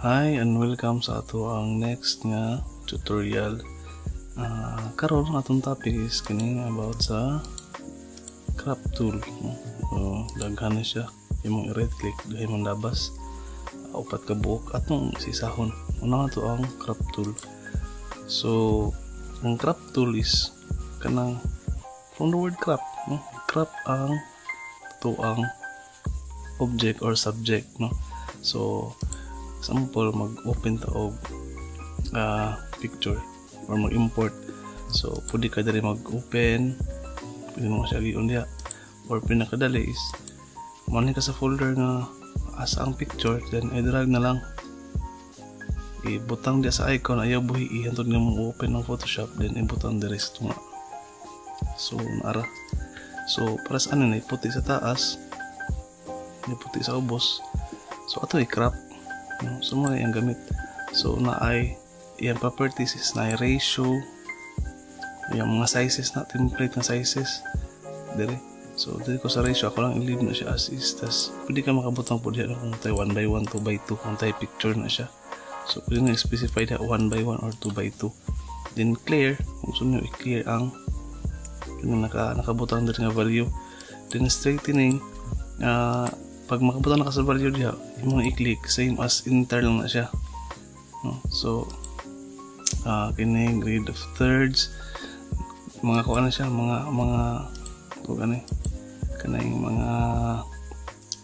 Hi and welcome sa ato ang next nga tutorial. Karon atong topic is kini about sa crop tool. So, daghan na siya. Imong i-right click duhay mong labas. Upat ka buok atong sisahon. Una ato ang crop tool. So, ang crop tool is kanang from the word crop, no? Crop ang to ang object or subject, no? So, example, mag-open ta og picture or mag-import. So, pwede ka diri mag-open, pwede mo siya giun diha. Or pinakadali is manhi ka sa folder nga asa ang picture, then i-drag na lang. Ibutang diha sa icon, ayaw buhi ihantod nga mo open ng Photoshop, then ibutang diri sa tunga. So, naara. So, para sa ano na iputi sa taas, iputi sa ubos. So, ato i-crop. So, mo na iyang gamit. So, na ay iyang properties is na ratio, yung mga sizes na, template na sizes dire. So, dire ko sa ratio, ako lang i-leave na siya as is. Tas, pwede ka makabutang po diya kung tayo 1 by 1, 2 by 2, kung tayo picture na siya. So, pwede na specify na 1 by 1 or 2 by 2. Then, clear. Kung gusto nyo, i-clear ang yung nakabutang dire nga value. Then, straightening, pag makabutang na ka sa value diha, imong i-click, same as enter lang na siya. No? So, kini grade of thirds, mga kuan na siya, mga kung ano kanang mga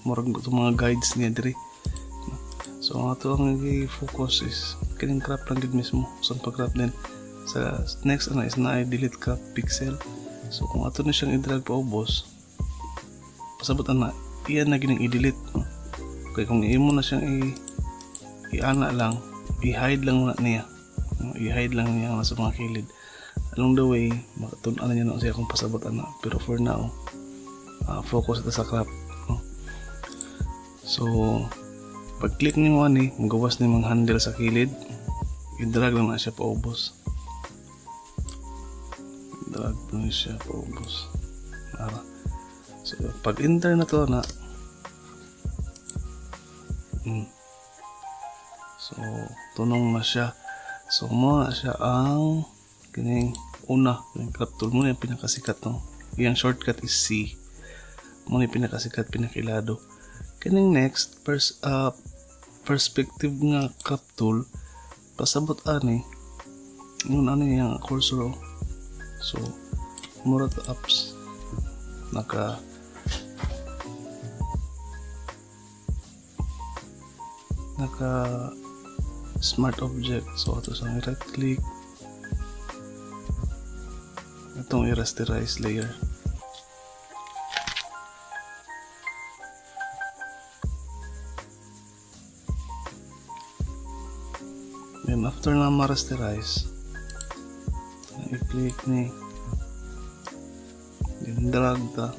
murag itong mga guides niya diri. No? So, ang ato ang i-focus is kining crop lang gid mismo. So, pag-crop din sa next ano is na i-delete crop pixel. So, kung ato na siyang i-drag pa ubos, pasabot na iyan na gining i-delete, no? Okay, kung imo na siyang i-ana lang, i-hide lang na niya, no? I-hide lang niya sa mga kilid. Along the way, makatun-an niya na siya kung pasabot ana. Pero for now, focus ito sa crop, no? So, pag-click nimo ani, magawas ni mga handle sa kilid, i-drag lang na siya paubos. Drag na siya paubos. Ara. So, pag-enter na to na, so, tunong na siya. So, mo na siya ang kining una, kining crop tool. Mo na yung pinakasikat, no? Iyang shortcut is C. Mo na yung pinakasikat, pinakilado. Kining next, perspective nga crop tool, pasabot ani, yun ani yung cursor, oh. So, mura to apps. Naka smart object. So ato sa right click, itong i-rasterize layer. Then after na ma-rasterize, i-click ni, then drag ta,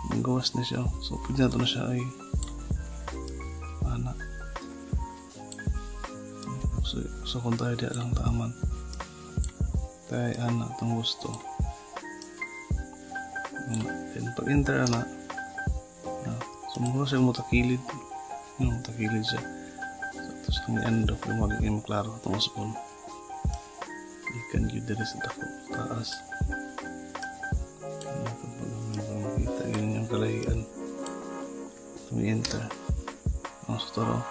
magawas na siya. So pwede na to na siya ay ana. So kung tayo diya lang taaman, tayo ana itong gusto. Then pag enter ana, so mura siya mutakilid, no, mutakilid siya. So ito sa end of yung magiging maklaro itong usapon. Ikan yun diri sa dako taas. Ito pag makita yun yung kalahian. Itong enter. Oh, so taro,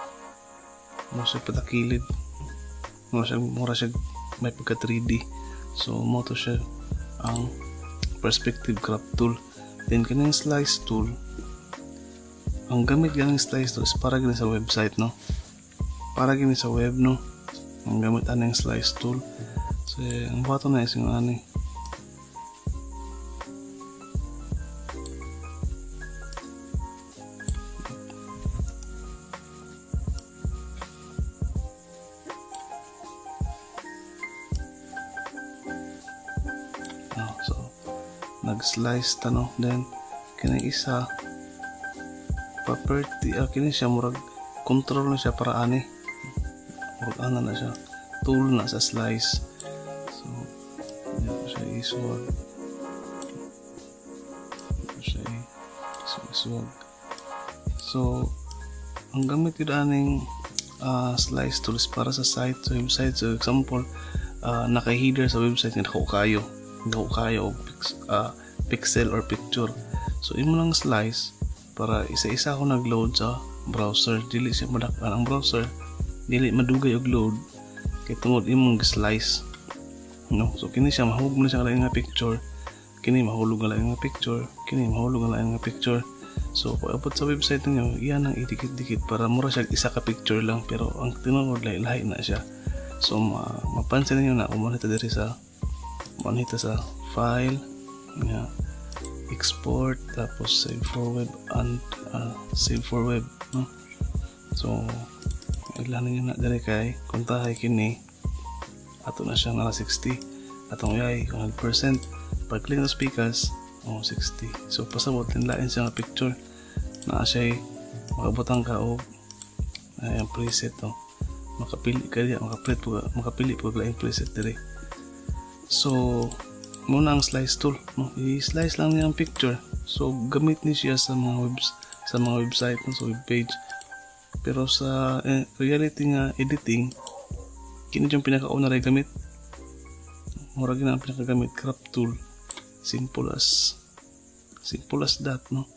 mura siya patakilid. Mura siya may pagka 3D. So mo to siya ang perspective crop tool. Then kaning slice tool, ang gamit ganing slice tool is para gini sa website, no? Para gini sa web, no? Ang gamit aning slice tool. So ang buhaton na is yung ani. So nag-slice ta, no? Then kini isa property, kini siya murag control na siya para ani, murag ana na siya, tool na sa slice. So hindi ko siya isuwag, hindi ko siya isuwag. So Ang gamit yun aning slice tools para sa site, sa website. So example, naka-header sa website nga dako kayo og pixel or picture. So imo lang slice para isa-isa ko nag-load sa browser, dili siya madak-an ang browser, dili madugay og load kay tungod imong slice, no? So kini siya mahulog mo na siya lain nga picture, kini mahulog nga lain nga picture, kini mahulog nga lain nga picture. So kung abot sa website ninyo, iyan ang idikit-dikit para mura siya isa ka picture lang, pero ang tinuod lahi na siya. So mapansin ninyo na kung diri sa manhita sa file nga export, tapos save for web and save for web, no? So ilan ninyo na diri kay kuntahay kini ato na siya nga 60, atong iyay 100%. Pag click na speakers, oh, 60. So pasabot lain siya nga picture na siya. Makabutang ka og ayan preset, oh. Makapili ka diya, makapili po laing preset diri. So muna ang slice tool, no? I-slice lang niya ang picture. So gamit ni siya sa mga website, no? Sa web page. Pero sa reality nga editing, kini yung pinakauna ray gamit, mura gina ang pinakagamit, crop tool. Simple as that, no?